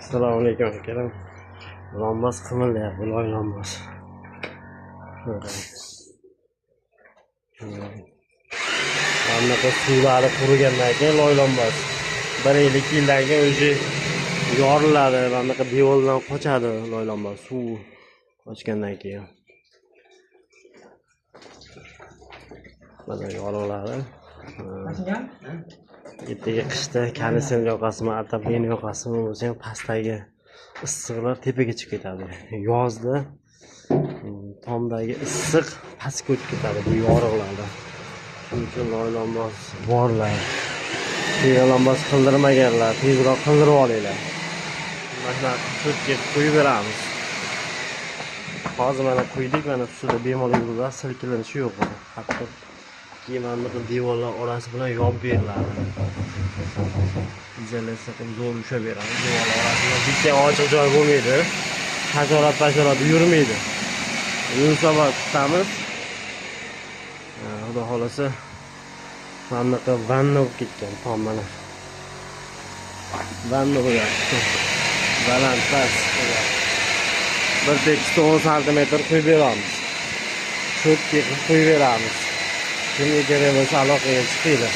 Assalomu alaykum, akalar. Lombas qimirlayapti, loy lombas. Mana bunaqa suvlari qurigandan keyin loylanmas. Bir yil, 2 yildan keyin уже yoriladi, mana bunaqa devordan qochadi loylanmas suv qochgandan keyin. Mana yoriladi. Ertaga qishda konditsioner yoqasimi, отопление yoqasimi bo'lsa ham pastdagi issiqlar tepaga chiqib ketadi. Yozda tomdagi issiq pastga o'tib ketadi bu yoriqlarda. Shuning uchun loylanbos borlar, loylanbos qildirmaganlar tezroq qildirib olinglar. Mana shunaqa cho'tka quyib beramiz. Hozir mana quydik, mana ustida bemalol yuradi, silkinishi yo'q. Hatto keyin mana bunaqa devorlar orasi bilan yopib beriladi. Izolyatsiya qilib zo'r ushlab beramiz. Devorlar orasida bitta ochiq joy bo'lmaydi. Hasharot pasharot yurmaydi. Yunusobod tutamiz. Xudo xohlasa mana bunaqa vanna bo'lib ketgan tom mana. Vanna bo'lyapti. Baland past bo'lyapti. Bir tekisda 10 santimetr quyib beramiz. Cho'tka qilib quyib beramiz. Kimga kerak bo'lsa aloqaga chiqinglar.